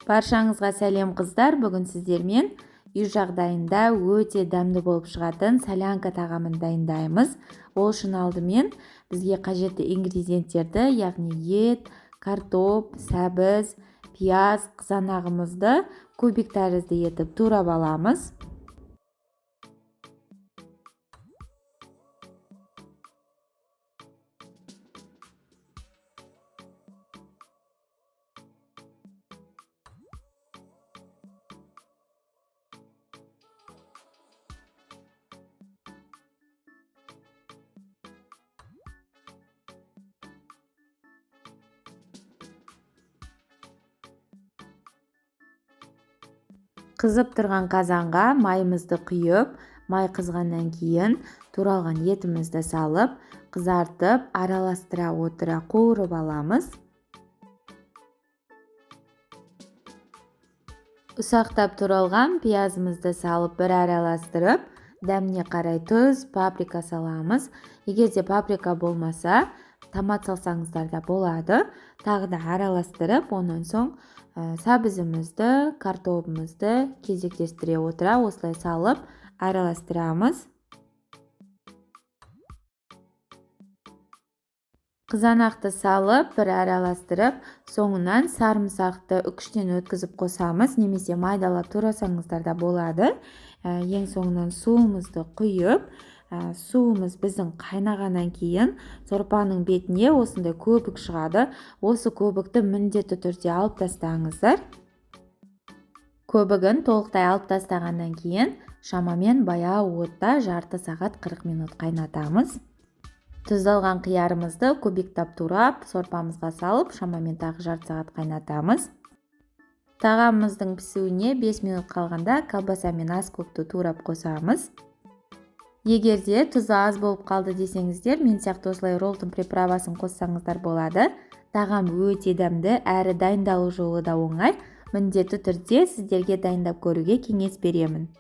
Баршаңызға сәлем, қыздар! Бүгін сіздермен үй жағдайында өте дәмді болып шығатын солянка тағамын дайындаймыз. Ол үшін алдымен бізге қажетті ингредиенттерді, яғни ет, картоп, сәбіз, пияз, қызанағымызды кубик тәрізді етіп турап аламыз. Қызып тұрған қазанға майымызды құйып, май қызғаннан кейін туралған етімізді салып, қызартып, араластыра отыра қуырып аламыз. Ұсақтап туралған пиязымызды салып бір араластырып, дәміне қарай тұз, паприка саламыз. Егер де паприка болмаса, томат салсаңыздар да болады. Тағы да араластырып, онан соң сәбізімізді, картобымызды кезектестіре отыра осылай салып араластырамыз. Қызанақты салып, бір араластырып, соңынан сарымсақты үкіштен өткізіп қосамыз, немесе майдалап турасаңыздар да болады. Ең соңынан суымызды құйып, суымыз біздің қайнағаннан кейін сорпаның бетіне осындай көбік шығады. Осы көбікті міндетті түрде алып тастаңыздар. Көбігін толықтай алып тастағаннан кейін шамамен баяу отта жарты сағат 40 минут қайнатамыз. Тұздалған қиярымызды кубиктап турап, сорпамызға салып, шамамен тағы жарты сағат қайнатамыз. Тағамымыздың пісуіне 5 минут қалғанда колбаса мен аскөкті турап қосамыз. Егер де тұзы аз болып қалды десеңіздер, мен сияқты осылай роллтон приправасын қоссаңыздар болады. Тағам өте дәмді, әрі дайындалу жолы да оңай. Міндетті түрде сіздерге дайындап көруге кеңес беремін.